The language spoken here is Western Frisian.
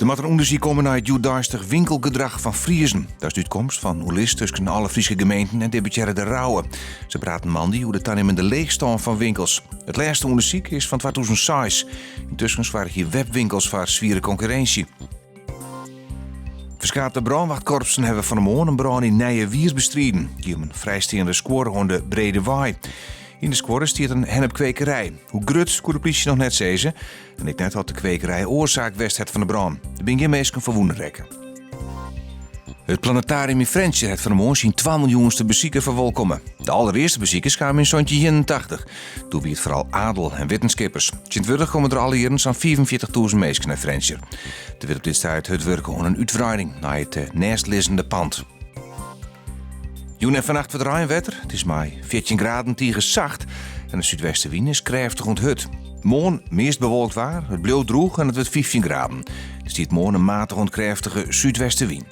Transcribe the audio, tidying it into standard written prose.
Der moat in ûndersyk komme nei it hjoeddeistich winkelgedrach fan Friezen. Dat is de útkomst fan oerlis tusken alle Fryske gemeenten en deputearre De Rouwe. Se praten moandei oer de tanimmende leechstân fan winkels. It lêste ûndersyk is fan 2006. Yntusken soargje webwinkels foar swiere konkurrinsje. Ferskate brânwachtkorpsen hawwe fan 'e moarn in brân yn Nijewier bestriden. It gie om in frijsteande skuorre oan de Brede Wei. Yn de skuorre stiet in hennepkwekerij. Hoe grut koe de plysje noch net sizze. En ek net oft de kwekerij oarsaak west hat fan de brân. Der binne gjin minsken ferwûne rekke. It Planetarium yn Frjentsjer hat fan 'e moarn syn twa miljoenste besiker ferwolkomme. De alderearste besikers kamen yn 1781. Doe wie it foaral adel en wittenskippers. Tsjintwurdich komme der alle jierren sa'n 45.000 minsken nei Frjentsjer. Der wurdt op dit stuit hurd wurke oan in útwreiding nei it nêstlizzende pand. Jûn en fannacht wat reinwetter. It is mei 14 graden tige sacht en de súdwestewyn is krêftich oant hurd. Moarn meast bewolkt waar, it bliuwt drûch en it wurdt 15 graden. Der stiet moarn in matige oant krêftige súdwestewyn.